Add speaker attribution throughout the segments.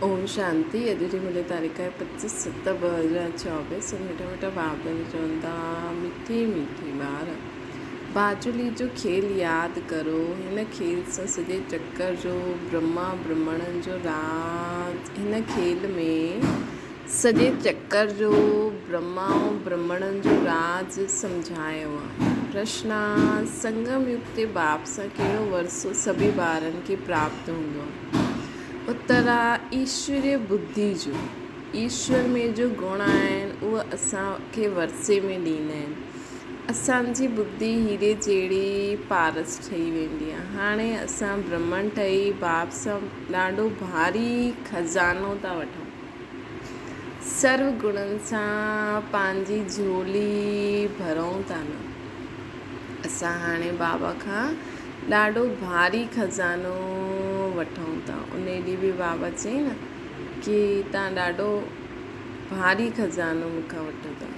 Speaker 1: اوم شانتي اڄ جي ملي تاريخ آهي 25 ست 2024 سڀ مٺا مٺا ڀاء چون ٿا مٺي مٺي ٻار باجولي جو کيل ياد ڪرو هن کيل سان سڄي چڪر جو برهما برهمڻن جو راز هن کيل ۾ سڄي چڪر جو برهما ۽ برهمڻن جو راز سمجهايو آهي پرشنا سنگم يگ تي باپ سان ڪهڙو ورثو سڀي ٻارن کي پراپت هوندو آهي اترا ايشوريه ٻڌي جو ايشور ۾ جو گڻ آهن اهي اسان کي ورثي ۾ ڏيندا آهن. اسان جي ٻڌي هيري جهڙي پارس ٺهي ويندي آهي. هاڻي اسان برهمڻ ٺهي باپ سان ڏاڍو ڀاري خزانو ٿا وٺون. سرو گڻن سان پنهنجي جهولي ڀرون ٿا نه. اسان هاڻي بابا کان ڏاڍو ڀاري خزانو وٺون ٿا. انهي ڏينهن به بابا چيائين نه ڪي تان ڏاڍو ڀاري خزانو مون کان وٺو ٿا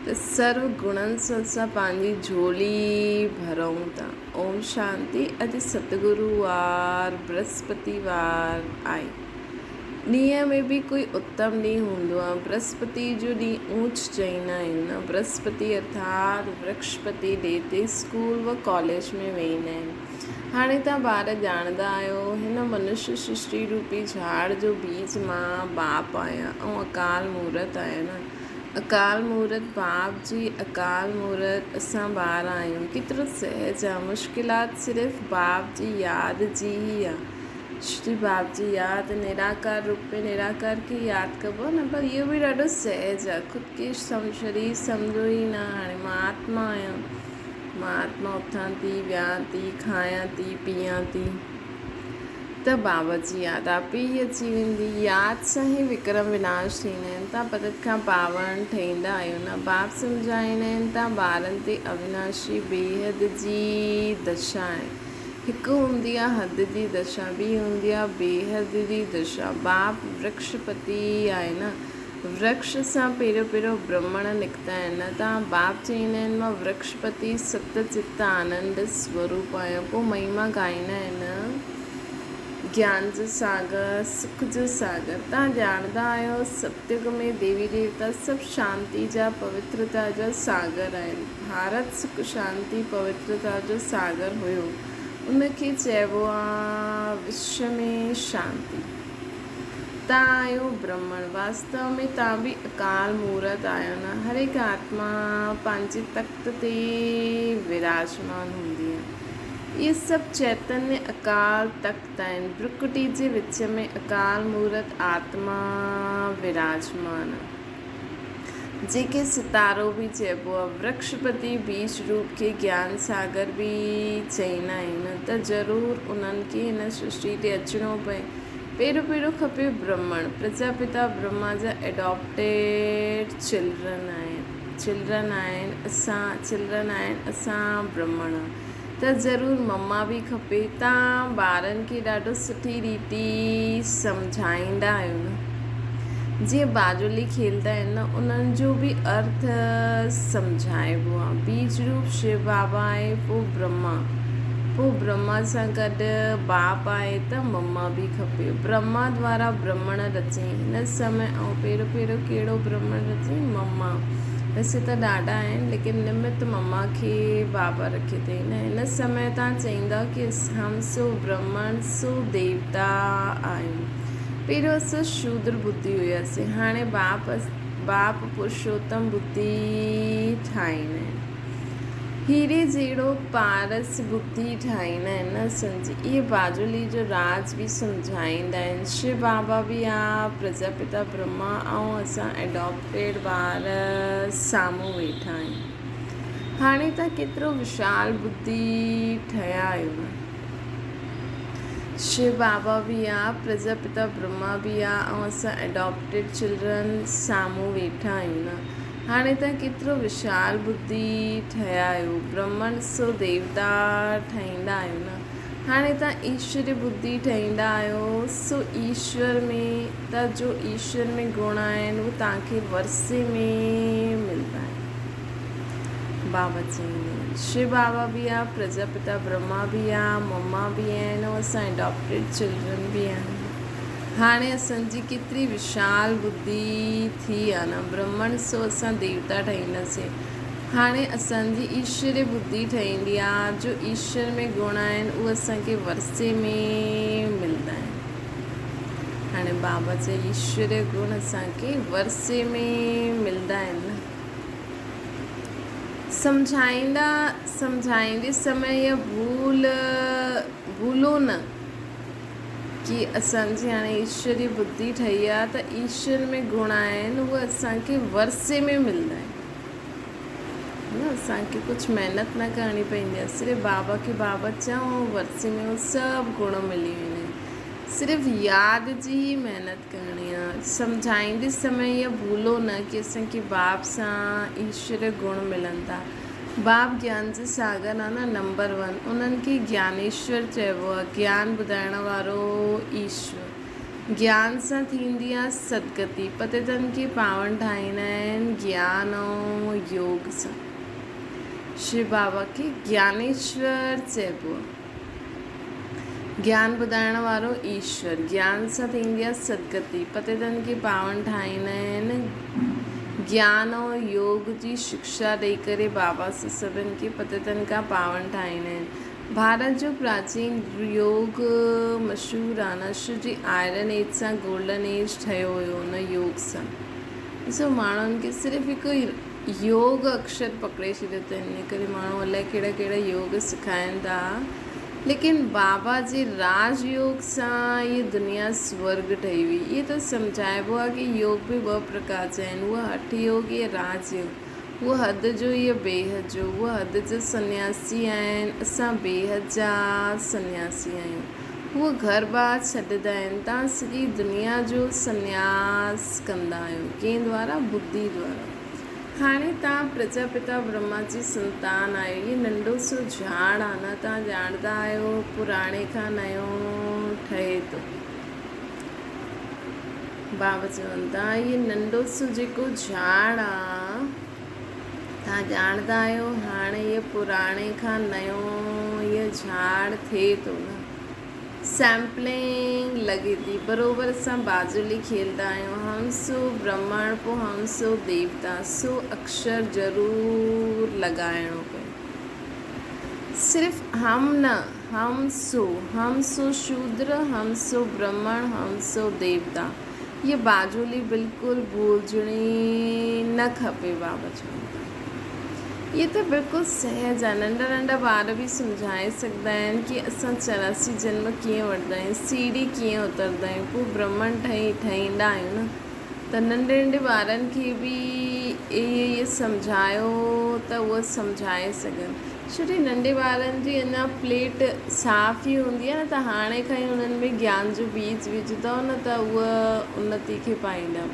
Speaker 1: ته سرو گڻن سان اسان پنهنجي جهولي ڀرون ٿا. اوم شانتي اڄ ستگرو وار برهسپتي وار آهي. ڏينهن ۾ به ڪوئي اتم ڏينهن هوندو آهي. برهسپتي جو ڏينهن اونچ چئيندا آهيون نه. برهسپتي ارٿات ورڪشپتي ڊي تي اسڪول و ڪاليج ۾ ويندا آهن. هاڻي توهان ٻار ڄاڻندا آهيو هن منش سرشٽي روپي جهاڙ جو بيج مان باپ آهيان ۽ اڪال مورت آهيان نه. اڪال مورت باپ جي اڪال مورت اسان ٻار آهيون. ڪيترو سهج آهي. مشڪلات صرف باپ جي ياد جي ئي آهي. شري باپ جي ياد نراڪار روپ ۾ نراڪار کي ياد ڪبو آهي نه پر اهو به ڏاڍو سهج آهي خود کي شرير سمجهو ئي نه هاڻي مان آتما آهيان مان آتما اٿان ٿي ويهان ٿي کايان ٿي پيئان ٿي ته بابا جي ياد آپ ئي اچي ويندي ياد سان ئي وڪرم وناش ٿيندا آهن تان پتت کان پاون ٺهيندا آهيو نه باپ سمجهائيندا آهن تان ٻارن تي اويناشي بيحد جي دشا آهي هڪ هوندي آ حد جي دشا، ٻي هوندي آ بيحد جي دشا. باپ ورڪش پتي ئي آهي نه. ورڪش سان پهريون پهريون برهمڻ نڪتا آهن نه. تان باپ چئيندا آهن مان ورڪش پتي ست چت آنند سوروپ آهيان. پوء مهما ڳائيندا آهن گيان جو ساگر، سک جو ساگر. تان ڄاڻندا آهيو ستيگ ۾ ديوي ديوتا سڀ شانتي جا، پوترتا جا ساگر آهن. ڀارت سک شانتي پوترتا جو ساگر هيو. ان کي چئبو آ وشو ۾ شانتي. تان آهيو برهمڻ. واستو ۾ تان به اڪال مورت آهيو نه. هر هڪ آتما پنهنجي تخت تي وراجمان هوندي آ. اهي سڀ چيتنيه اڪال تخت آهن. برڪٽي جي وچ ۾ اڪال مورت آتما وراجمان آ. جنهن کي ستارو به چئبو آهي. ورڪشپتي بيج روپ کي گيان ساگر به چئيندا آهن ته ضرور انهن کي هن سرشٽي تي اچڻو پئي. پهريون پهريون کپي برهمڻ. پرجاپتا برهما جا ايڊاپٽيڊ چلڊرن آهن. چلڊرن آهن اسان چلڊرن آهن اسان برهمڻ ته ضرور مما به کپي. تان ٻارن کي ڏاڍو سٺي ريتي سمجهائيندا آهيو نه. جيئن باجولي کيلدا آهن نه انهن جو به ارٿ سمجهائبو آهي. بيج روپ شو بابا آهي پوء برهما پوء برهما سان گڏ باپ آهي ته مما به کپي. برهما دوارا برهمڻ رچين هن سمي ۽ پهريون پهريون ڪهڙو برهمڻ رچين مما ويسي ته ڏاڍا آهن ليڪن نمت مما کي بابا رکي اٿئي نه هن سمي تان چئيندا ڪي هم سو برهمڻ سو ديوتا آهيون. پهريون اسان شودر ٻڌي هياسين، هاڻي باپ باپ پرشوتم ٻڌي ٺاهيندا آهن. هيري جهڙو پارس ٻڌي ٺاهيندا آهن نه اسان جي. اهي باجولي جو راز به سمجهائيندا آهن. شو بابا به آ، پرجاپتا برهما ۽ اسان ايڊاپٽيڊ ٻار سامهون ويٺا آهيون. هاڻي ته ڪيترو وشال ٻڌي ٺهيا آهيو نه. شو بابا به آ، پرجاپتا برهما به آ ۽ اسان ايڊاپٽيڊ چلڊرن سامهون ويٺا آهيون نه. هاڻي توهان ڪيترو وشال ٻڌي ٺهيا آهيو. برهمڻ سو ديوتا ٺهيندا آهيو نه. هاڻي توهان ايشوري ٻڌي ٺهيندا آهيو سو ايشور ۾ ته جو ايشور ۾ گڻ آهن اهي توهان کي ورثي ۾ ملندا آهن. بابا چئيندا آهن. شو بابا به آ، پرجاپتا برهما به آ، مما به آهن ۽ اسان اڊاپٽيڊ چلڊرن به آهيون. هاڻي اسان جي ڪيتري وشال ٻڌي ٿي آ نه برهمڻ سو اسان ديوتا ٺهينداسين. هاڻي اسان جي ايشوري ٻڌي ٺهيندي آ جو ايشور ۾ گڻ آهن اهي اسان کي ورثي ۾ ملندا آهن. هاڻي بابا جا ايشوري گڻ اسان کي ورثي ۾ ملندا آهن نه. سمجهائيندا سمجهائيندي سمي اها ڀول ڀولو نه. ڪي اسان جي هاڻي ايشوري ٻڌي ٺهي آ ته ايشور ۾ گڻ آهن اهي اسان کي ورثي ۾ ملندا آهن نه اسان کي ڪجهه محنت نه ڪرڻي پوندي آهي صرف بابا کي بابا چئون ۽ ورثي ۾ اهي سڀ گڻ ملي ويندا آهن صرف ياد جي ئي محنت ڪرڻي آ سمجهائيندي سمي اهو ڀولو نه ڪي اسان کي باب سان ايشوري گڻ ملن ٿا باب گيان جي ساگر آ نه نمبر ون انهن کي گيانيشور چئبو آ گيان ٻڌائڻ وارو ايشور گيان سان ٿيندي آ سدگتي پتيتن کي پاون ٺاهيندا آهن گيان ۽ يوگ سان شو بابا کي گيانيشور چئبو آ گيان ٻڌائڻ وارو ايشور گيان سان ٿيندي آ سدگتي پتيتن کي پاون ٺاهيندا آهن گيان ۽ يوگ جي شڪشا ڏئي ڪري بابا سان سڀن کي پتيتن کان پاون ٺاهيندا آهن. ڀارت جو پراچين يوگ مشهور آ نه شو جي آئرن ايج سان گولڊن ايج ٺهيو هيو ان يوگ سان. ڏسو ماڻهن کي صرف هڪ يوگ اڪشر پڪڙي ڇڏيو اٿن ان ڪري ماڻهو الائي ڪهڙا ڪهڙا يوگ سکائن ٿا ليڪن بابا جي راج يوگ سان هيء دنيا سورڳ ٺهي وئي. اهي ته سمجهائبو آهي ڪي يوگ به ٻه پرڪار جا آهن، اهو هٺ يوگ يا راج يوگ. اهو حد جو يا بيحد جو. اهو حد جا سنياسي آهن، اسان بيحد جا سنياسي آهيون. اهو گهر ٻار ڇڏيندا آهن، توهان سڄي دنيا جو سنياس ڪندا آهيو. ڪنهن دوارا؟ ٻڌي دوارا. هاڻي توهان پرجاپتا برهما جي سنتان آهيو. هيء ننڍو سو جهاڙ آهي نه، توهان ڄاڻندا آهيو پراڻي کان نيو ٺهي ٿو. بابا چون ٿا هيء ننڍو سو جيڪو جهاڙ آ، توهان ڄاڻندا آهيو هاڻي هيء پراڻي کان نيو هيء جهاڙ ٿئي ٿو نه. سيمپلنگ لڳي ٿي. بروبر اسان باجولي کيلدا آهيون. هم سو برهمڻ پو هم سو ديوتا سو اڪشر ضرور لڳائڻو پئي. صرف هم نه هم سو، هم سو شودر، هم سو برهمڻ، هم سو ديوتا. هيء باجولي بلڪل ڀلجڻي نه کپي بابا چون ٿا. اهي ته بلڪل سهج آهن. ننڍا ننڍا ٻار به سمجهائي سگهندا آهن ڪي اسان 84 جنم ڪيئن وٺندا آهيون، سيڙهي ڪيئن اترندا آهيون، پوء برهمڻ ٺهي ٺهيندا آهيون نه ته ننڍي ننڍي ٻارن کي به اهي اهي سمجهايو ته اهي سمجهائي سگهن. ڇو جو ننڍي ٻارن جي اڃا پليٽ صاف ئي هوندي آهي نه ته هاڻي کان ئي انهن ۾ گيان جو بيج وجهندؤ نه ته اهي انتي کي پائيندا.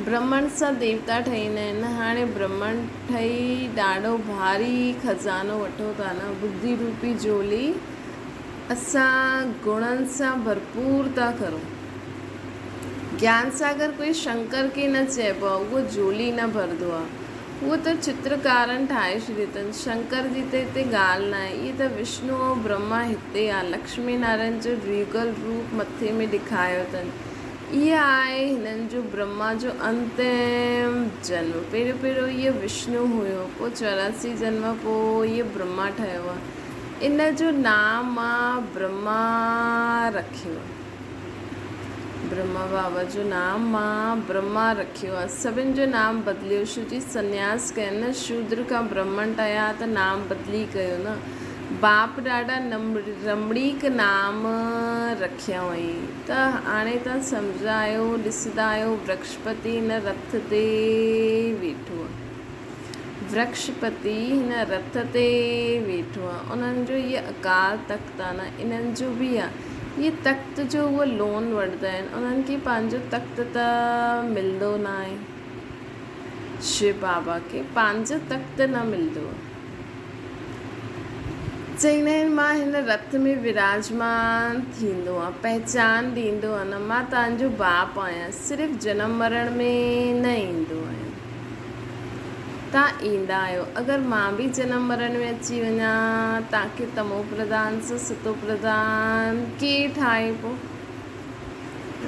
Speaker 1: برهمڻ سان ديوتا ٺهيندا آهن نه هاڻي برهمڻ ٺهي ڏاڍو ڀاري خزانو وٺو ٿا نه ٻڌي روپي جهولي اسان گڻن سان ڀرپور ٿا ڪرون. گيان ساگر ڪوئي شنڪر کي نه چئبو آهي اهو جهولي نه ڀرندو آهي. اهو ته چترڪارن ٺاهي ڇڏيو اٿن. شنڪر جي ته هتي ڳالهه ناهي. اهي ته وشنو ۽ برهما هتي آ. لڪشمي نارائڻ جو ريگل روپ مٿي ۾ ڏيکايو اٿن. اهي آهي هنن جو برهما جو انتم جنم. پهريون پهريون اهي وشنو هيو. پوء 84 جنم پوء اهي برهما ٺهيو آ. ان جو نام مان برهما رکيو آ. برهما بابا جو نام مان برهما رکيو آ. سڀن جو نام بدليو شو جي سنياس ڪين نه شودر کان برهمڻ ٺهيا ته نام بدلي ڪيو نه باپ ڏاڏا رمڻيڪ نام رکيا هئائين ته هاڻي تان سمجهندا آهيو ڏسندا آهيو ورڪشپتي هن رٿ تي ويٺو آ. ورڪشپتي هن رٿ تي ويٺو آ. انهن جو هيء اڪال تخت آ نه انهن جو به آ. هيء تخت جو هو لون وٺندا آهن. انهن کي پنهنجو تخت ته ملندو ناهي. شو بابا کي پنهنجو تخت نه ملندو آ. چئيندا آهن مان هن رٿ ۾ وراجمان ٿيندو آهيان. پهچان ڏيندو آهيان نه مان توهان جو باپ آهيان. صرف جنم مرڻ ۾ نه ايندو آهيان. تان ايندا آهيو. اگر مان به جنم مرڻ ۾ اچي وڃان، تان کي تمو پرڌان سان ستو پرڌان ڪير ٺاهي پو؟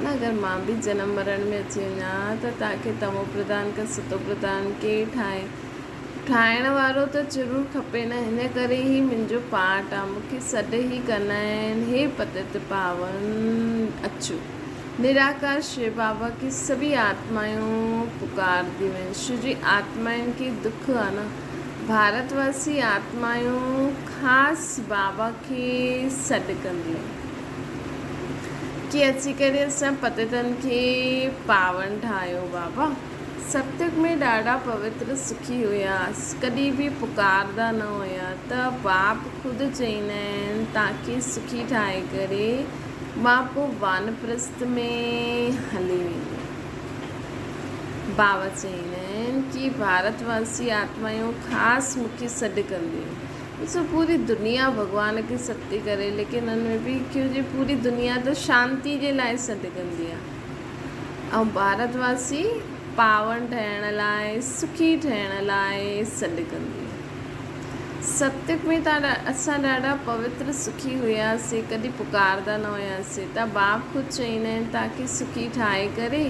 Speaker 1: ها نه اگر مان به جنم مرڻ ۾ اچي وڃان ها ته توهان کي تمو پرڌان کان ستو پرڌان ڪير ٺاهي؟ ٺاهڻ وارو ته ضرور کپي نه هن ڪري هي منهنجو پارٽ آ مون کي سڏ ئي ڪندا آهن هي پتت پاون اچو. نراڪار شو بابا کي سڀئي آتمائون پڪارنديون آهن شو جي آتمائن کي دک آ نه ڀارت واسي آتمائون خاص بابا کي سڏ ڪنديون آهن ڪي اچي ڪري اسان پتتن کي پاون ٺاهيو بابا. ستيگ ۾ ڏاڍا پوتر سکي هيا، ڪڏهن به پڪاردا نه هيا ته باپ خود چئيندا آهن تانکي سکي ٺاهي ڪري مان پوء وانپرست ۾ هلي ويندم. بابا چئيندا آهن ڪي ڀارت واسي آتمايون خاص مونکي سڏ ڪنديون آهن. ڏسو پوري دنيا ڀڳوان کي سڏ ٿي ڪري ليڪن ان ۾ به ڪيون جي پوري دنيا ته شانتي جي لاء سڏ ڪندي آهي. ۽ ڀارت واسي پاون ٺهڻ لاء، سکي ٺهڻ لاء سڏ ڪندي. ستيگ ۾ ته اسان ڏاڍا پوتر سکي هياسين، ڪڏهن پڪاردا نه هياسين ته باپ خود چئيندا آهن توهان کي سکي ٺاهي ڪري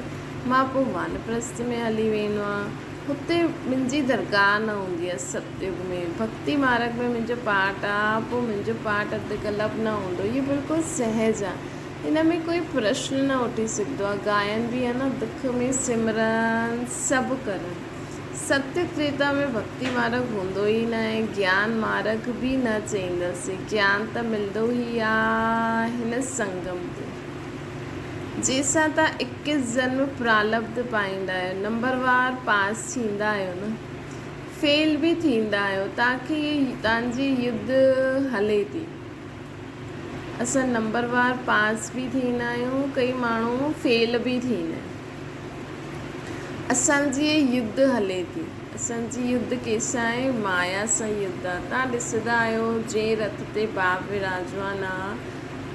Speaker 1: مان پوء وانپرست ۾ هلي ويندو آهيان. هتي منهنجي درگاهه نه هوندي آهي ستيگ ۾. ڀڳتي مارڳ ۾ منهنجو پاٽ آهي، پوء منهنجو پاٽ اڌ ڪلپ نه هوندو. اهو بلڪل سهج آهي. هن ۾ ڪوئي پرشن نه اٺي سگهندو آهي. ڳائن به ها نه دک ۾ سمرن سڀ ڪرن. ستيگ تريتا ۾ ڀڳتي مارڳ هوندو ئي ناهي. گيان مارڳ به نه چئينداسين. گيان ته ملندو ئي آ هن سنگم تي. جنهن سان تان اڪيس جنم پرالبڌ پائيندا آهيو. نمبر وار پاس ٿيندا آهيو نه. فيل به ٿيندا آهيو. تان کي تان جي يڌ هلي ٿي. اسان نمبر وار پاس به ٿيندا آهيون ڪئي ماڻهو فيل به ٿيندا آهن اسان جي يڌ هلي ٿي اسان جي يڌ ڪيسان آهي مايا سان يڌ آهي تان ڏسندا آهيو جنهن رٿ تي باپ وراجمان آ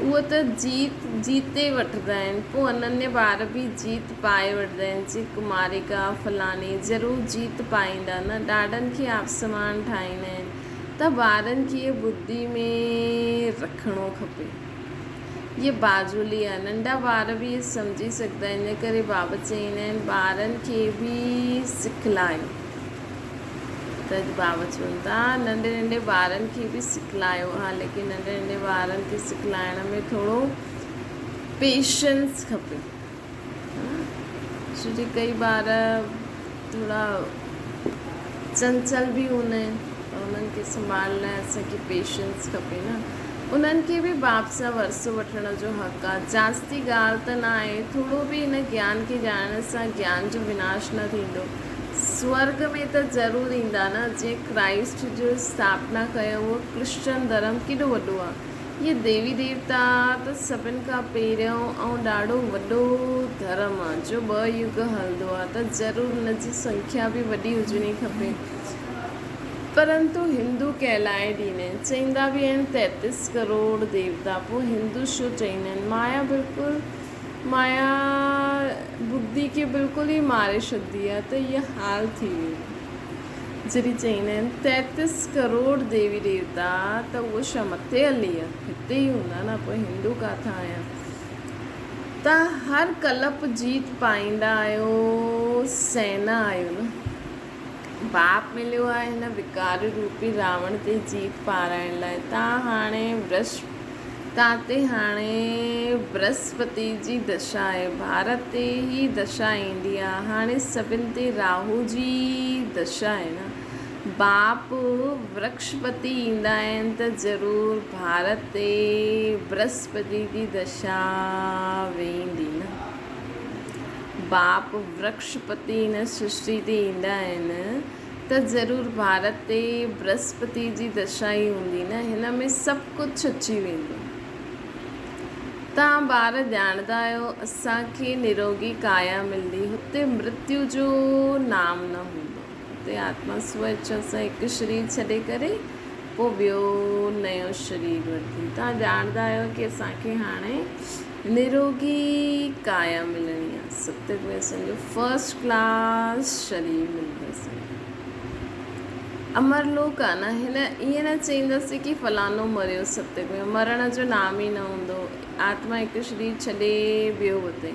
Speaker 1: اهو ته جيت جيتي وٺندا آهن پوء انني ٻار به جيت پائي وٺندا آهن جي ڪماريڪا فلاڻي ضرور جيت پائيندا نه ڏاڍن کي آپ سمان ٺاهيندا آهن ته ٻارن کي اهي ٻڌي ۾ رکڻو کپي. اهي باجولي آهي. ننڍا ٻار به اهي سمجهي سگهندا آهن. ان ڪري بابا چئيندا آهن ٻارن کي به سکلايو. ته اڄ بابا چون ٿا ننڍي ننڍي ٻارن کي به سکلايو. ها ليڪن ننڍي ننڍي ٻارن کي سکلائڻ ۾ ٿورو پيشنس کپي. ڇو جو ڪئي ٻار ٿورا چنچل به هوندا آهن ته انهن کي سنڀالڻ لاء اسان کي پيشنس کپي نه انهن کي به باپ سان ورثو وٺڻ جو حق آهي جاستي ڳالهه ته نه آهي ٿورو به هن گيان کي ڄاڻڻ سان گيان جو وناش نه ٿيندو سورڳ ۾ ته ضرور ايندا نه جنهن ڪرائسٽ جو اسٿاپنا ڪيو اهو ڪرسچن ڌرم ڪيڏو وڏو آهي اهي ديوي ديوتا ته سڀن کان پهريون ۽ ڏاڍو وڏو ڌرم آ، جو ٻه يگ هلندو آ ته ضرور ان جي سنکيا به وڏي هجڻي کپي. پرنتو هندو ڪهلائي ڏيندا آهن. چئيندا به آهن تيتيس ڪروڙ ديوتا، پوء هندو ڇو چئيندا آهن؟ مايا بلڪل مايا ٻڌي کي بلڪل ئي ماري ڇڏندي آ ته اها حال ٿي ويندو. جڏهن چئيندا آهن تيتيس ڪروڙ ديوي ديوتا ته اهو ڇا مٿي هلي ويا؟ هتي ئي هوندا نه پوء هندو ڪاٿان آيا؟ تان هر ڪلپ جيت پائيندا آهيو سينا آهيو نه؟ باپ مليو آهي هن وڪار روپي راوڻ تي جيت پارائڻ لاء تان هاڻي ورش تان تي هاڻي برهسپتي جي دشا آهي. ڀارت تي هي دشا ايندي آ. هاڻي سڀن تي راهو جي دشا آهي نه. باپ ورڪشپتي ايندا آهن ته ضرور ڀارت تي برهسپتي جي دشا ويندي نه. باپ ورڪشپتي هن سرشٽي تي ايندا آهن. ته ضرور ڀارت تي برهسپتي جي دشا ئي هوندي نه هن ۾ سڀ ڪجهه اچي ويندو. توهان ٻار ڄاڻندا آهيو اسان کي نروڳي ڪايا ملندي هتي مرتيو جو نام نه هوندو هتي آتما سو اڇا سان هڪ شرير ڇڏي ڪري پوء ٻيو نيو شرير وٺندي توهان ڄاڻندا آهيو ڪي اسان کي هاڻي نروڳي ڪايا ملڻي آ ستيگ ۾ اسان جو فرسٽ ڪلاس شرير ملندس. امر لوڪ آ نه هن ائين نه چئينداسين ڪي فلاڻو مريو ستيگ ۾ مرڻ جو نام ئي نه هوندو آتما هڪ شرير ڇڏي ٻيو وتئي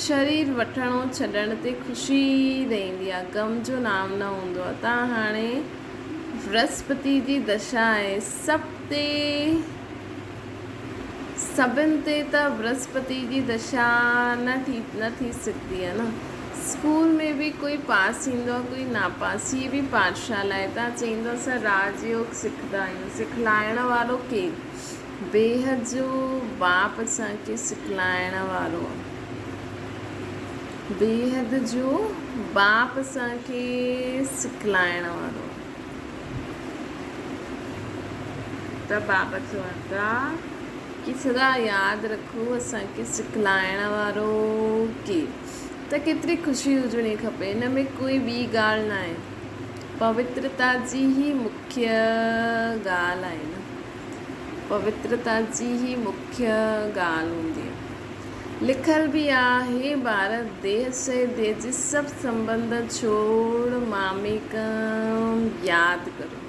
Speaker 1: شرير وٺڻو ڇڏڻ تي خوشي رهندي آ غم جو نام نه هوندو آ تان هاڻي برهسپتي جي دشا آهي سڀ تي سڀن تي ته برهسپتي جي دشا نه ٿي نه ٿي سگهندي آهي نه. اسڪول ۾ به ڪوئي پاس ٿيندو آهي ڪوئي ناپاس. هي به پاٺشالا آهي. توهان چئيندو اسان راج يوگ سکندا آهيون. سکلائڻ وارو ڪير؟ بيحد جو باپ اسان کي سکلائڻ وارو آهي. بيحد جو باپ اسان کي سکلائڻ وارو آهي. ته بابا چون ٿا ڪي سدا ياد رکو اسان کي سکلائڻ وارو ڪير ته ڪيتري خوشي هجڻي کپي ان ۾ ڪوئي ٻي ڳالهه ناهي پوترتا جي هي مکيه ڳالهه آهي نه پوترتا جي هي مکيه ڳالهه هوندي آهي لکيل به آهي ٻار ديهه سهي ديهه جي سڀ سنٻنڌ ڇوڙ ماميڪم ياد ڪرو.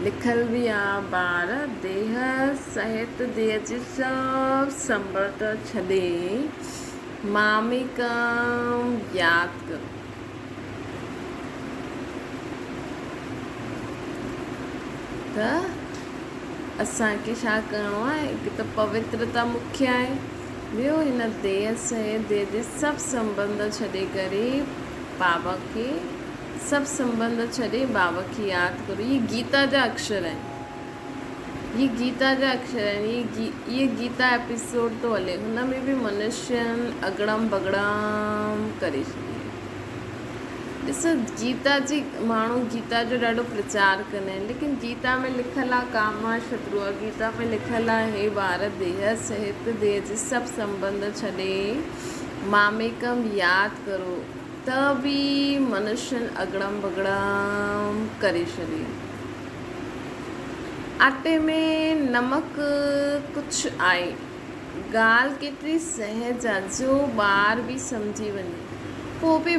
Speaker 1: لکيل به آ ٻار ديهه سهت ديهه جي سڀ سنٻنڌ ڇڏي ماميڪم ياد ڪرو. ته اسان کي ڇا ڪرڻو آهي؟ هڪ ته پوترتا مکيه آهي، ٻيو هن ديهه سهت ديهه جي سڀ سنٻنڌ ڇڏي ڪري بابا کي سڀ سنٻنڌ ڇڏي بابا کي ياد ڪرو. اهي گيتا جا اڪشر آهن. اهي گيتا جا اڪشر آهن. اهي گيتا ايپيسوڊ ٿو هلي. هن ۾ به منشين اگڙم بگڙم ڪري ڇڏي آهي. ڏسو گيتا جي ماڻهو گيتا جو ڏاڍو پرچار ڪندا آهن ليڪن گيتا ۾ لکيل آهي ڪام آهي شترو آهي گيتا ۾ لکيل آهي هي ٻار ديهه سهت ديهه جي سڀ سنٻنڌ ڇڏي ماميڪم ياد ڪرو ته به منشين اگڙم بگڙم ڪري ڇڏي. اٽي ۾ نمڪ ڪجهه آهي. ڳالهه ڪيتري سهج آ جو ٻار به سمجهي وڃي. پوء به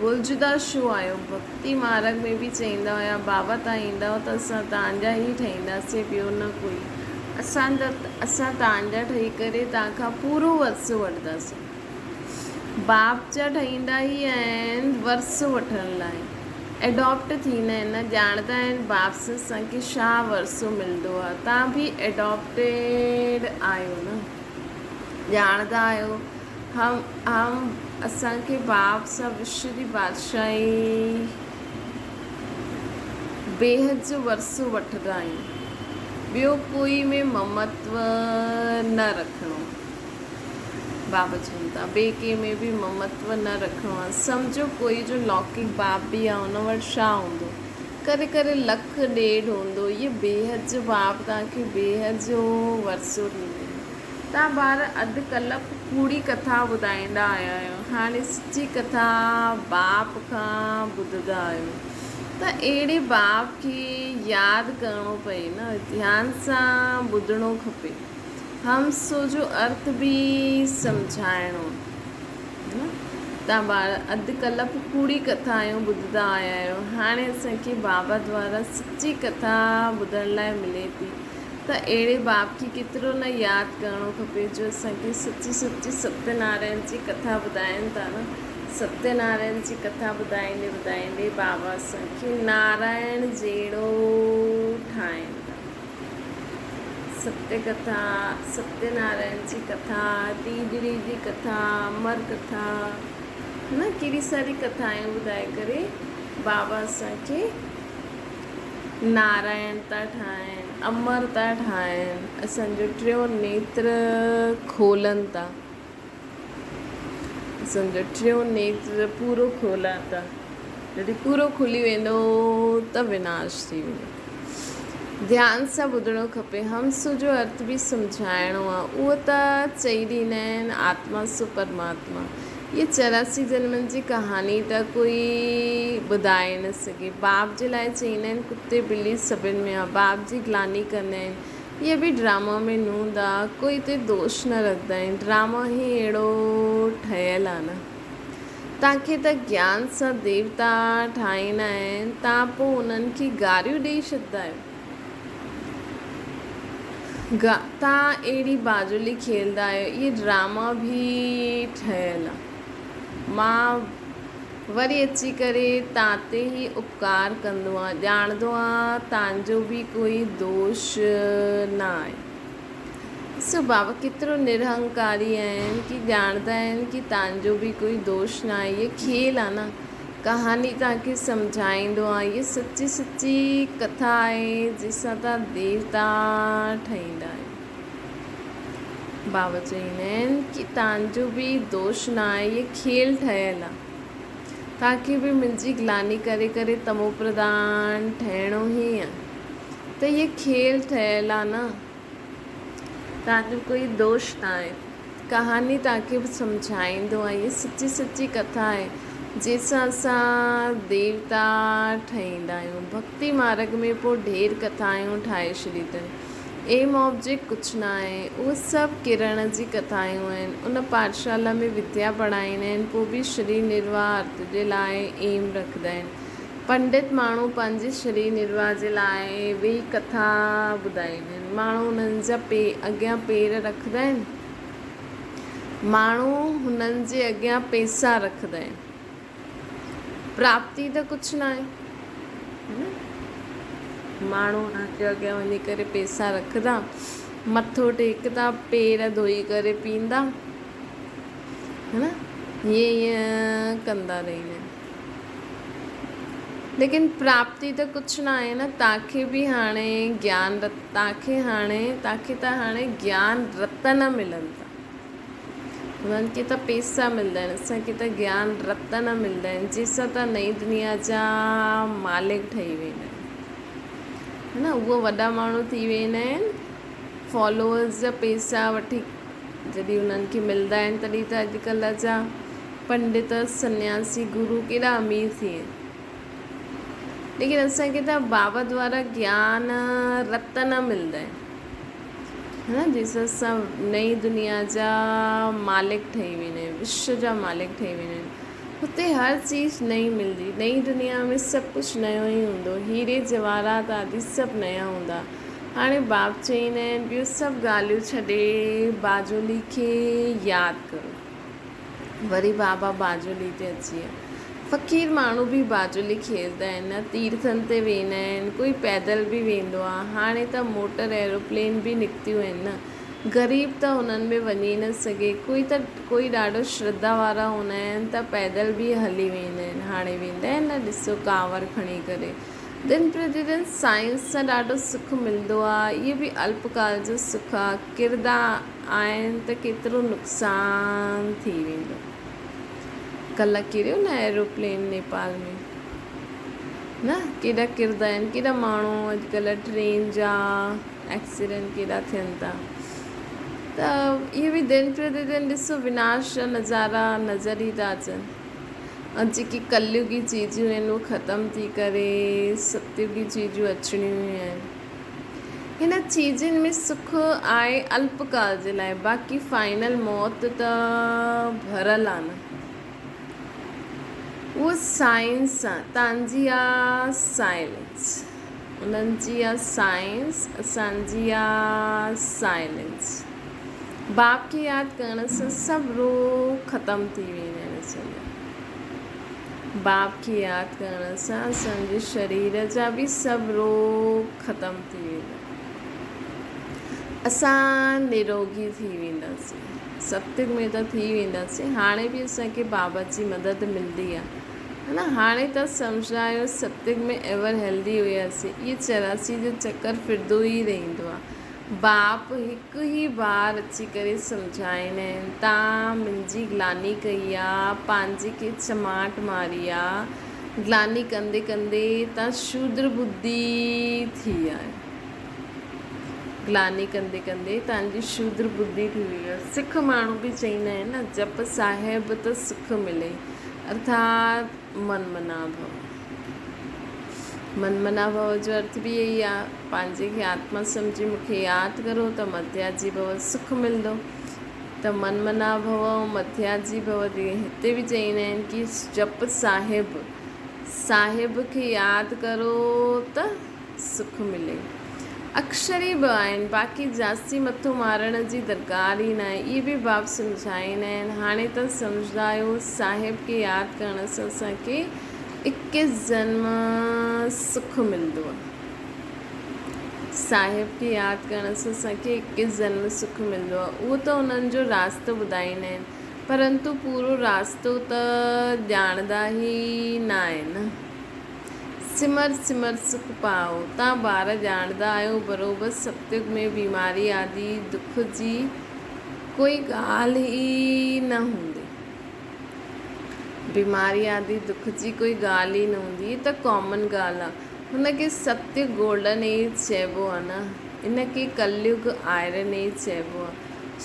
Speaker 1: ڀلجدا ڇو آهيو؟ ڀڳتي مارڳ ۾ به چئيندا هيا بابا توهان ايندؤ ته اسان توهان جا ئي ٺهينداسين ٻيو نه ڪوئي. اسان توهان جا ٺهي ڪري توهان کان پورو ورثو وٺنداسين. باپ جا ٺهيندا ئي آهن ورثو وٺڻ لاء. ايڊاپٽ ٿيندا آهن نه ڄاڻندا آهن باپ سان اسان کي ڇا ورثو ملندو آهي. توهان به ايڊاپٽيڊ آهيو نه. ڄاڻندا آهيو هم هم اسان کي باپ سان وشو جي بادشاهي بيحد جو ورثو وٺندا آهيون. ٻيو ڪوئي ۾ ممتو نه رکڻو. باب چون ٿا، ٻئي ڪنهن ۾ به ممتو نه رکڻو آهي. سمجهو ڪوئي جو لوڪڪ باب به آهي، ان وٽ ڇا هوندو؟ ڪري ڪري لک ڏيڍ هوندو. اهي بيحد جو باب توهان کي بيحد جو ورثو ڏيندو. توهان ٻار اڌ ڪلپ ڪوڙي ڪٿا ٻڌائيندا آيا آهيو، هاڻي سچي ڪٿا باپ کان ٻڌندا آهيو ته اهڙي باپ کي ياد ڪرڻو پئي نه، ڌيان سان ٻڌڻو کپي. همسو جو ارٿ به سمجهائڻو آهي نه. توهان ٻار اڌ ڪلپ ڪوڙي ڪٿايون ٻڌندا آيا آهيو. هاڻي اسان کي بابا دوارا سچي ڪٿا ٻڌڻ لاء ملي ٿي ته اهڙي باپ کي ڪيترو نه ياد ڪرڻو کپي جو اسان کي سچي سچي ستيه نارائڻ جي ڪٿا ٻڌائين ٿا نه. ستيه نارائڻ جي ڪٿا ٻڌائيندي ٻڌائيندي بابا اسان کي نارائڻ جهڙو ٺاهين ٿا. ستيه ڪٿا، ستيه نارائڻ جي ڪٿا، ٽيجڙي جي ڪٿا، امر ڪٿا، نه ڪيڏي ساري ڪٿائون ٻڌائي ڪري بابا اسان کي نارائڻ ٿا ٺاهين، امر ٿا ٺاهين، اسان جو ٽيون نيتر کولن ٿا. اسان جو ٽيون نيتر پورو کولن ٿا. جڏهن پورو کلي ويندو ته وناش ٿي ويندو. ڌيان سان ٻڌڻو کپي. همس جو ارٿ به سمجهائڻو آ. اهو ته چئي ڏيندا آهن آتما سو پرماتما. هيء 84 جنمن جي ڪهاڻي ته ڪوئي ٻڌائي نه سگهي. باپ جي لاء چئيندا آهن ڪتي ٻلي سڀن ۾ آ. باپ جي گلاني ڪندا آهن. هيء به ڊراما ۾ نوند آ. ڪوئي تي دوش نه رکندا آهن. ڊراما ئي اهڙو ٺهيل آ نه. توهان کي ته گيان سان ديوتا ٺاهيندا آهن، توهان پوء انهن کي گاريون ڏيئي ڇڏندا آهيو. توهان اهڙي باجولي کيلندا آهيو. اهي ڊراما به ٺهيل آهي. مان وري اچي ڪري توهان تي ئي اپڪار ڪندو آهيان. ڄاڻندو آهيان توهان جو به ڪوئي دوش نه آهي. ڏسو بابا ڪيترو نرهنڪاري آهن ڪي ڄاڻندا آهن ڪي توهان جو به ڪوئي دوش نه آهي. هيء کيل آهي نه، ڪهاڻي توهان کي سمجهائيندو آهي. هيء سچي سچي ڪٿا آهي جنهن سان توهان ديوتا ٺهيندا آهيو. بابا چئيندا آهن ڪي توهان جو به دوش نه آهي، هيء کيل ٺهيل آهي. توهان کي به منهنجي گلاني ڪري ڪري تمو پرڌان ٺهڻو ئي آهي. ته هيء کيل ٺهيل آ نه. توهان جو ڪوئي دوش ناهي. ڪهاڻي توهان کي به سمجهائيندو آ. هيء سچي سچي ڪٿا آهي، جنهن سان اسان ديوتا ٺهيندا آهيون. ڀڳتي مارڳ ۾ پوء ڍير ڪٿايون ٺاهي ڇڏي اٿن. ايم آبجيڪٽ ڪجهه ناهي. اهي سڀ ڪرڻ جي ڪٿايون آهن. ان پاٺشالا ۾ وديا پڙهائيندا آهن، پوء به شري نرواهه ارٿ جي لاء ايم رکندا آهن. پنڊت ماڻهو پنهنجي شرير نرواهه جي لاء ويهي ڪٿا ٻڌائيندا آهن. ماڻهو انهن جا اڳيان پير رکندا آهن. ماڻهو هنن جي اڳيان پئسا رکندا آهن. پراپتي ته ڪجهه ناهي. ماڻهو انهن جي اڳيان وڃي ڪري پئسا رکندا، مٿو ٽيڪدا، پير ڌوئي ڪري پيئندا. ائين ائين ڪندا رهندا آهن. ليڪن پراپتي ته ڪجهه نه آهي نه تاکي به هاڻي گيان تاکي هاڻي تاکي ته هاڻي گيان رتن ملن ٿا انهن کي ته پيسا ملدا آهن اسان کي ته گيان رتن ملدا آهن جنهن سان ته نئين دنيا جا مالڪ ٺهي ويندا آهن نه اهو وڏا ماڻهو ٿي ويندا آهن فالوورز جا پيسا وٺي جڏهن انهن کي ملدا آهن تڏهن ته اڄڪلهه جا پنڊت، سنياسي، گرو ڪيڏا امير ٿي ويا. ليڪن اسان کي ته بابا دوارا گيان رتن ملدا آهن. ها نه جنهن سان اسان نئين دنيا جا مالڪ ٺهي ويندا آهيون، وشو جا مالڪ ٺهي ويندا آهيون. هتي هر چيز نئين ملندي. نئين دنيا ۾ سڀ ڪجهه نيو ئي هوندو. هيري جواهرات آدي سڀ نيا هوندا. هاڻي باب چئيندا آهن ٻيون سڀ ڳالهيون ڇڏي باجولي کي ياد ڪرو. وري بابا باجولي تي اچي ويا. فقير ماڻهو به باجولي کيلدا آهن، تيرٿن تي ويندا آهن، ڪوئي پيدل به ويندو آهي. هاڻي ته موٽر ايروپلين به نڪتيون آهن نه. غريب ته انهن ۾ وڃي نه سگهي. ڪوئي ته ڪوئي ڏاڍو شرڌا وارا هوندا آهن ته پيدل به هلي ويندا آهن. هاڻي ويندا آهن نه ڏسو ڪانور کڻي ڪري. دن پرتي دن سائنس سان ڏاڍو سک ملندو آهي. اهي به الپڪال جو سک آهي. ڪردا آهن ته ڪيترو نقصان ٿي ويندو. ڪلهه ڪريو نه ايروپلين نيپال ۾ نه ڪيڏا ڪردا آهن ڪيڏا ماڻهو اڄڪلهه ٽرين جا ايڪسيڊنٽ ڪيڏا ٿين ٿا ته اهي به دن پرتي دن ڏسو وناش جا نظارا نظر ئي ٿا اچن ۽ جيڪي ڪليوگي چيزون آهن اهي ختم ٿي ڪري ستيوگي چيزون اچڻيون ئي آهن. هن چيزن ۾ سک آهي الپ ڪال جي لاء باقي فائنل موت ته ڀرل آ نه. اهو سائنس آ تان جي آ سائلنس انهن جي آ سائنس اسان جي آ سائلنس. باپ کي ياد ڪرڻ سان سڀ روڳ ختم ٿي ويندا آهن اسان جا. باپ کي ياد ڪرڻ سان اسان جي شرير جا به سڀ روڳ ختم ٿي ويندا. اسان نروڳي ٿي وينداسين. ستيگ ۾ ته ٿي وينداسين. هاڻي به اسان کي بابا جي مدد ملندي آهي. ها نه هاڻي ته سمجهندا آهيو ستيگ ۾ ايور هيلدي هياسين. اهي 84 جو چڪر ڦرندو ئي رهندو آهي. باپ هڪ ئي بار اچي ڪري سمجهائين آهن، تان منهنجي گلاني ڪئي آ، پنهنجي کي چماٽ ماري آ، گلاني ڪندي ڪندي تان شودر ٻڌي ٿي آهيو. گلاني ڪندي ڪندي تان جي شودر ٻڌي ٿي وئي آ. سک ماڻهو به چئيندا آهن نه جپ صاحب ته سک ملي ارٿات من منا ڀو. من منا ڀو جو ارٿ به اهي ئي آ. پنهنجي کي آتما سمجهي مون کي ياد ڪرو ته متيا جي ڀو سک ملندو. ته من منا ڀو ۽ مٿياجي ڀو جيئن هتي به چئيندا آهن ڪي جپ صاحب، صاحب کي ياد ڪرو ته سک ملي. اڪشر ئي ٻه آهن، باقي جاستي مٿو مارڻ جي درڪار ئي ناهي. اهي به باب سمجهائيندا آهن. هاڻي ته سمجهندا آهيو، صاحب کي ياد ڪرڻ سان اسان کي اڪيس جنم سک ملندو آهي. صاحب کي ياد ڪرڻ سان اسان کي اڪيس جنم سک ملندو آهي. اهو ته انهن جو راستو ٻڌائيندا آهن، پرنتو پورو راستو ته ڄاڻندا ئي ناهن. سمر سمر سک پائو. تان ٻار ڄاڻندا آهيو بروبر ستيگ ۾ بيماري آدي دک جي ڪوئي ڳالهه ئي نه هوندي. بيماري آدي دک جي ڪوئي ڳالهه ئي نه هوندي. هي ته ڪامن ڳالهه آ. هن کي ستيگ گولڊن ايج چئبو آ نه. ان کي ڪليگ آئرن ايج چئبو آ.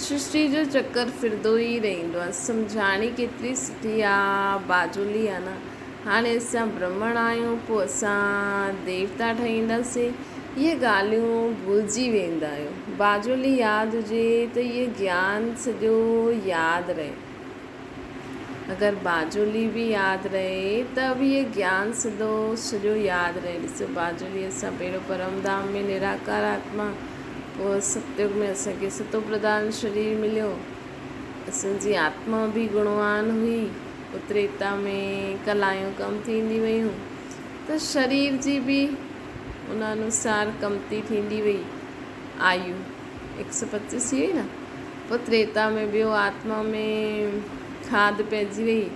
Speaker 1: سرشٽي جو چڪر ڦرندو ئي رهندو آ. سمجهاڻي ڪيتري سٺي آ باجولي آ نه. هاڻي اسان برهمڻ آهيون، پوء اسان ديوتا ٺهينداسين. اهي ڳالهيون ڀلجي ويندا آهيو. باجولي ياد هجي ته اهي گيان سڄو ياد رهي. اگر باجولي به ياد رهي ته به اهي گيان سڌو سڄو ياد رهي. ڏسو باجولي اسان پهريون پرم ڌام ۾ نراڪار آتما، پوء ستيگ ۾ اسان کي ستو پرڌان شرير مليو. اسان جي آتما به گڻوان هئي. اتريتا ۾ ڪلايون ڪم ٿيندي ويون ته شرير جي به ان انوسار ڪمتي ٿيندي وئي. آيو هڪ سؤ پچيس ٿي وئي نه. پوء تريتا ۾ ٻيو آتما ۾ کاڌ پئجي وئي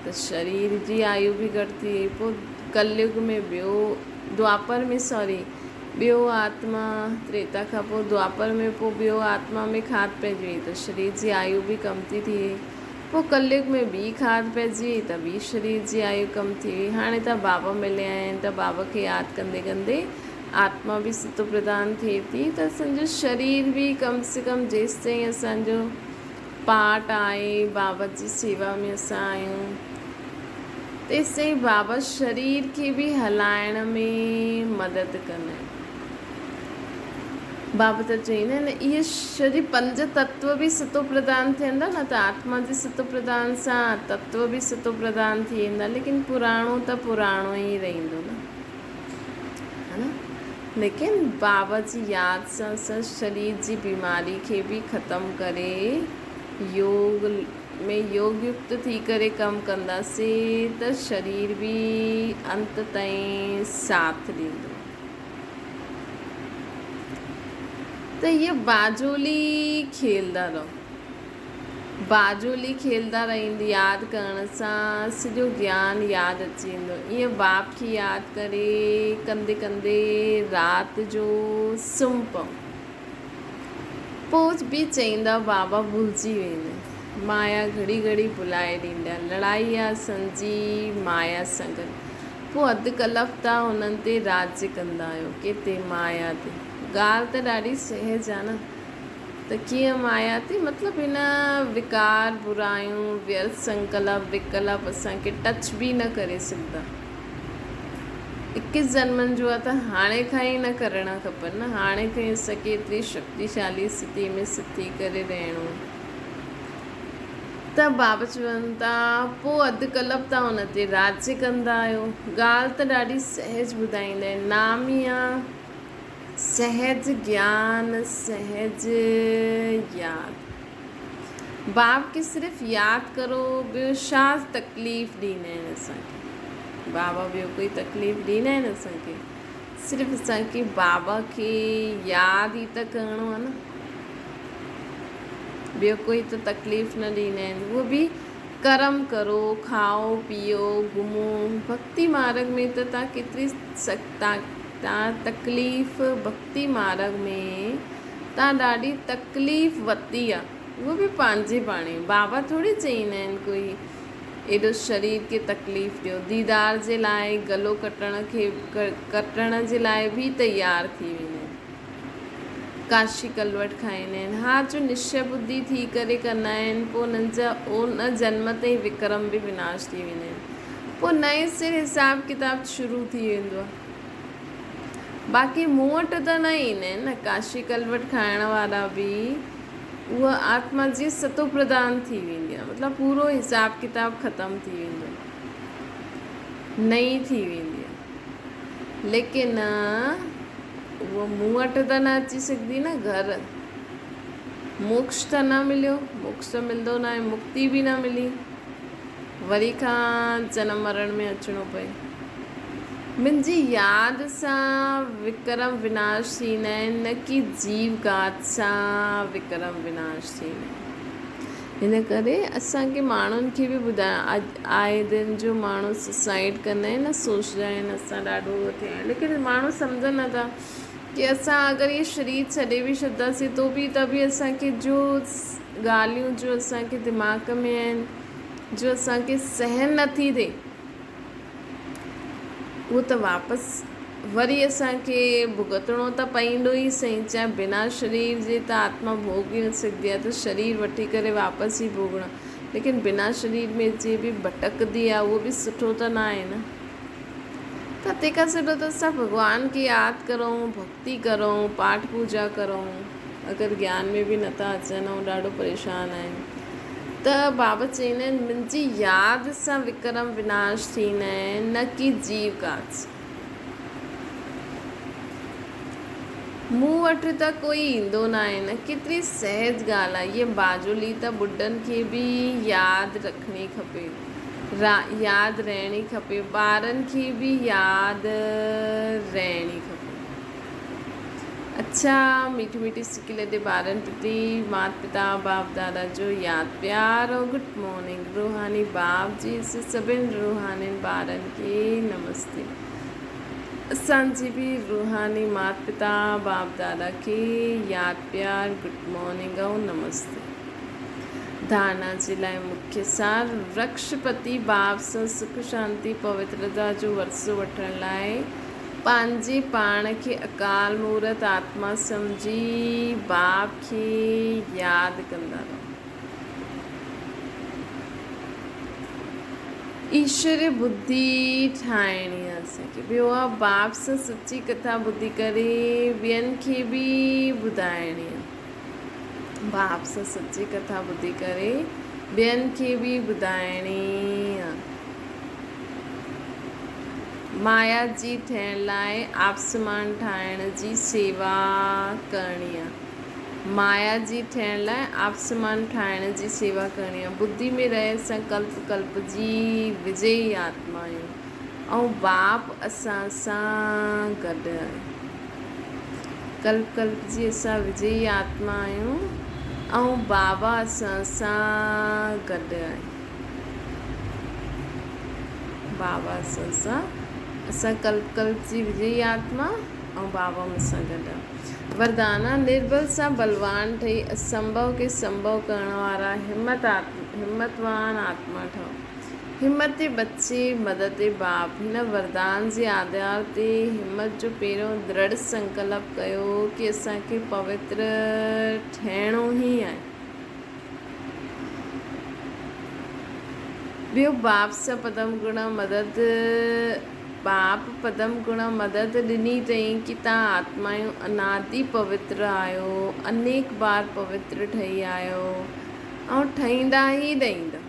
Speaker 1: ته شرير جي آيو به گهٽ ٿي وئي. پوء ڪليگ ۾ ٻيو دوآپر ۾ سوري ٻيو آتما تريتا کان پوء دوآپر ۾ پوء ٻيو آتما ۾ کاڌ پئجي وئي ته شرير جي آيو به ڪمتي ٿي وئي. پوء ڪليگ ۾ ٻي کاڌ پئجي وئي ته ٻي شرير جي آيو ڪم ٿي وئي. هاڻي ته بابا مليا آهن ته بابا کي ياد ڪندي ڪندي آتما به ستو پرڌان ٿئي ٿي ته اسان جو شرير به ڪم سي ڪم جيستائين اسان جو پارٽ آهي بابا جي سيوا ۾ اسان آهيون تيستائين بابا شرير کي به هلائڻ ۾ مدد ڪندا آهن. بابا ته چئيندا آهن اهي شرير پنج تتو به ستو پرڌان ٿيندا نه ته آتما جي ستو پرڌان سان تتو به ستو پرڌان ٿي ويندا ليڪن پراڻو ته پراڻو ئي رهندو نه ها نه ليڪن بابا جي ياد سان اسان شرير جي بيماري کي به ختم ڪري يوگ ۾ يوگ يڪت ٿي ڪري ڪم ڪنداسين ته شرير به انت تائين ساٿ ڏيندو. ته هيء باجولي کيلدا رهو. باجولي کيلدا رهندي ياد ڪرڻ سان سڄو گيان ياد اچي ويندو. ائين باپ کي ياد ڪري ڪندي ڪندي رات جو سمهه پئو. پوء به چئيندا بابا ڀلجي ويندين. مايا گهڙي گهڙي ڀلائي ڏيندي آ. لڙائي آ سنجي مايا سان گڏ. پوء اڌ ڪلف تان انهن تي راڄ ڪندا آهيو. ڪيتي مايا تي. ڳالهه ته ڏاڍي سهج آ نه ته ڪيئن مايا تي مطلب هن وڪار، برايون، ويرٿ سنڪلپ، وڪلپ اسان کي ٽچ به نه ڪري سگهندا. اڪيس جنمن جو آ ته هاڻي کان ئي نه ڪرڻا کپن نه. هاڻي کان ئي اسان کي ايتري شڪتيشالي استٿي ۾ سٿي ڪري رهڻو. ته بابا چون ٿا، پوء اڌ ڪلپ تان ان تي راڄ ڪندا آهيو. ڳالهه ته ڏاڍي سهج ٻڌائيندا آهن. نام ئي آ سهج گيان، سهج ياد. باب کي صرف ياد ڪرو، ٻيو ڇا تڪليف ڏيندا آهن اسان کي. بابا ٻيو ڪوئي تڪليف ڏيندا آهن اسان کي. صرف اسان کي بابا کي ياد ئي ته ڪرڻو آهي نه. ٻيو ڪوئي ته تڪليف نه ڏيندا آهن. اهو به ڪرم ڪرو، کائو پيئو، گهمو. ڀڳتي مارڳ ۾ ته تان ڪيتري تان تڪليف ڀڳتي مارڳ ۾ تان ڏاڍي تڪليف ورتي آ. اهو به پنهنجي پاڻي. بابا ٿوري چئيندا آهن ڪوئي ايڏو شرير کي تڪليف ڏيو. ديدار جي لاء گلو ڪٽڻ کي ڪٽڻ جي لاء به تيار ٿي ويندا آهن. ڪاشي ڪلوٽ کائيندا آهن. ها جو نشچي ٻڌي ٿي ڪري ڪندا آهن پوء انهن جا ان جنم تي ئي وڪرم به وناش ٿي ويندا آهن. پوء نئين سر حساب ڪتاب شروع ٿي ويندو آهي. باقي مون وٽ ته نه ايندا آهن نه ڪاشي ڪلوٽ کائڻ وارا به. اها آتما جيئن ستو پرڌان ٿي ويندي آهي مطلب پورو حساب ڪتاب ختم ٿي ويندو آهي نئين ٿي ويندي آهي ليڪن اهو مون وٽ ته نه اچي سگهندي نه گهر موڪش ته نه مليو موڪش ته ملندو نه آهي مڪتي به نه ملي وري کان جنم مرڻ ۾ اچڻو پئي. منهنجي ياد سان وڪرم وناش ٿيندا آهن نه ڪي جيو گهات سان وڪرم وناش ٿيندا آهن. ان ڪري اسان کي ماڻهن کي به ٻڌائڻ اڄ آئي دن جو ماڻهو سوسائيڊ ڪندا آهن نه سوچدا آهن اسان ڏاڍو اهو ٿيا آهيون ليڪن ماڻهو سمجهن نٿا ڪي اسان اگر اهي شرير ڇڏي به ڇڏنداسين تو به ته به اسان کي جو ڳالهيون جو اسان کي دماغ ۾ آهن جو اسان کي سهن نٿي ٿئي اهو ته واپس وري اسان کي ڀڳتڻو ته پئيندو ئي سهي چاهي بنا شرير جي ته آتما ڀوڳي نه سگهندي آهي ته شرير وٺي ڪري واپس ئي ڀوڳڻو ليڪن بنا شرير ۾ جي به ڀٽڪندي آهي اهو به سٺو ته نه آهي نه ته تنهن کان سٺو ته اسان ڀڳوان کي ياد ڪرون ڀڳتي ڪرون پاٺ پوجا ڪرون اگر گيان ۾ به نٿا اچن ۽ ڏاڍو پريشان آهن ته بابا چئيندا آهن منهنجي ياد سان وڪرم وناش ٿيندا آهن نه ڪي جيو گات سان. مون وٽ ته ڪوئي ايندو ناهي نه. ڪيتري سهج ڳالهه آهي. هيء باجولي ته ٻڍن کي به ياد رکڻي کپي. ياد رهڻي کپي. ٻارن کي به ياد رهڻي کپي. اڇا ميٺي ميٺي سڪي لڏي ٻارن پرتي مات پتا باپ دادا جو ياد پيار او گڊ مارننگ روحاني باپ جي سڀن روحانين ٻارن کي نمستي اسان جي به روحاني مات پتا باپ دادا کي ياد پيار گڊ مارننگ او نمستي ڌارنا جي لاء مکيه سار ورڪشپتي باپ سان سک شانتي پوترتا جو ورثو وٺڻ لاء پنهنجي پاڻ کي اڪال مورت آتما سمجهي باپ کي ياد ڪندا رهو. ايشوري ٻڌي ٺاهڻي آهي اسان کي. ٻيو آهي باپ سان سچي ڪٿا ٻڌي ڪري ٻين کي به ٻڌائڻي آهي. باپ سان سچي ڪٿا ٻڌي ڪري ٻين کي به ٻڌائڻي آهي. مايا جي ٺهڻ لاء آپسمان ٺاهڻ جي سيوا ڪرڻي آ. مايا جي ٺهڻ لاء آپسمان ٺاهڻ جي سيوا ڪرڻي آ. ٻڌي ۾ رهي اسان ڪلپ ڪلپ جي وجئي آتما آهيون ۽ باپ اسان سان گڏ آهي. ڪلپ ڪلپ جي اسان وجئي آتما آهيون ۽ بابا اسان سان گڏ آهي. بابا اسان سان اسان ڪلپ ڪلپ جي وجئي آتما ۽ بابا مون سان گڏ آ. وردانا، نربل سان بلوان ٺهي اسنڀو کي سنڀو ڪرڻ وارا همت همتوان آتما ٺهو. همت بچي مدد باپ هن وردان جي آڌار تي همت جو پهريون درڙ سنڪلپ ڪيو ڪي اسان کي پوتر ٺهڻو ئي آهي. ٻيو باپ سان پدم گڻ مدد باپ پدم گڻ مدد ڏني اٿئين ڪي تان آتمايون انادي پوتر آهيو انيڪ بار پوتر ٺهي آهيو ۽ ٺهيندا ئي رهندا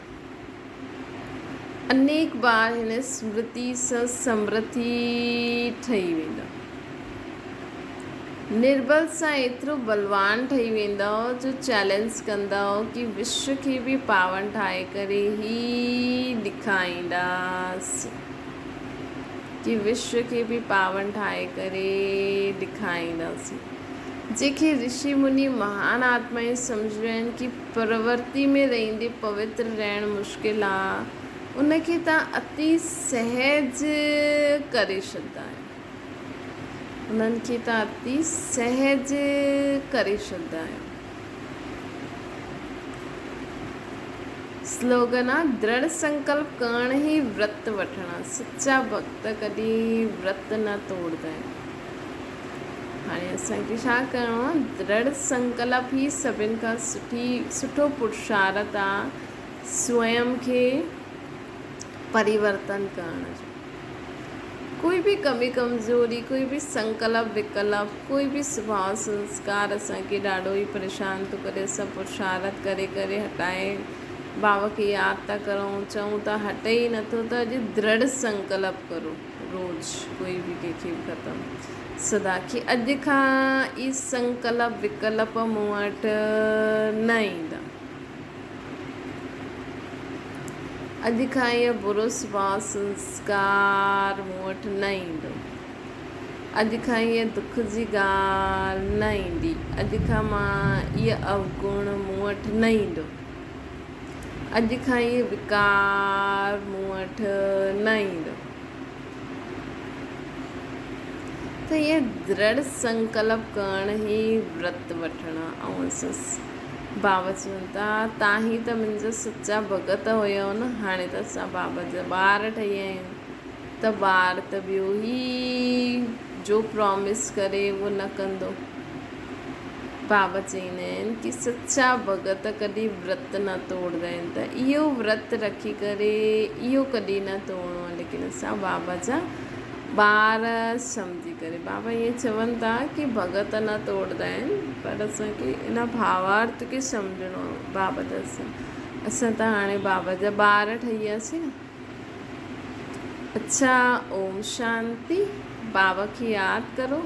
Speaker 1: انيڪ بار هن سمرتي سان سمرٿي ٺهي ويندؤ. نربل سان ايترو بلوان ٺهي ويندؤ جو چئلينج ڪندؤ ڪي وشو کي به پاون ٺاهي ڪري ئي ڏکائينداسين. ڪي وشو کي به پاون ٺاهي ڪري ڏکائينداسين. جنهن کي رشي مني مهان آتمائون سمجهيون آهن ڪي پرورتي ۾ رهندي پوتر رهڻ مشڪل آ، ان کي تان اتي سهج ڪري ڇڏدا آهيو. انهن کي تان اتي سهج ڪري ڇڏدا آهيو. سلوگن آ، درڙ سنڪلپ ڪرڻ ئي ورت وٺڻ آ. سچا ڀڳت ڪڏهن ورت نه توڙدا آهن. هاڻي اسان کي ڇا ڪرڻو آ؟ درڙ سنڪلپ ئي سڀن کان سٺي سٺو پرشارت آ سوئم کي پريورتن ڪرڻ جو. ڪوئي به ڪمي ڪمزوري، ڪوئي به سنڪلپ وڪلپ، ڪوئي به سڀاء سنسڪار اسان کي ڏاڍو ئي پريشان ٿو ڪري، اسان پرشارٿ ڪري ڪري هٽائي بابا کي ياد ٿا ڪرون، چئون ٿا هٽي ئي نٿو ته اڄ درڙ سنڪلپ ڪرو روز ڪوئي به ڪنهن کي به ختم سدا کي اڄ کان ئي سنڪلپ وڪلپ مون وٽ نه ايندا. اڄ کان اهو برو سڀاء سنسڪار مون وٽ نه ايندو. اڄ کان اها دک جي ڳالهه نه ايندي. اڄ کان مان اهو اوگڻ مون وٽ نه ايندو. اڄ کان اهو وڪار مون وٽ نه ايندو. ته اهي درڙ سنڪلپ ڪرڻ ئي ورت وٺڻ ۽ اسان بابا چون ٿا تان هي ته منهنجا سچا ڀڳت هيو نه هاڻي ته اسان بابا جا ٻار ٺهي ويا آهيون ته ٻار ته ٻيو هي جو پرامس ڪري اهو نه ڪندو. بابا چئيندا آهن ڪي سچا ڀڳت ڪڏهن ورت نه توڙدا آهن ته اهو ورت رکي ڪري اهو ڪڏهن نه توڙڻو آهي ليڪن اسان بابا جا ٻار سمجهي ڪري بابا ائين چون ٿا ڪي ڀڳت نه توڙدا آهن پر اسان کي ان ڀاوارٿ کي سمجهڻو آهي بابا ته اسان اسان ته هاڻي بابا جا ٻار ٺهي وياسين نه اڇا اوم شانتي بابا کي ياد ڪرو.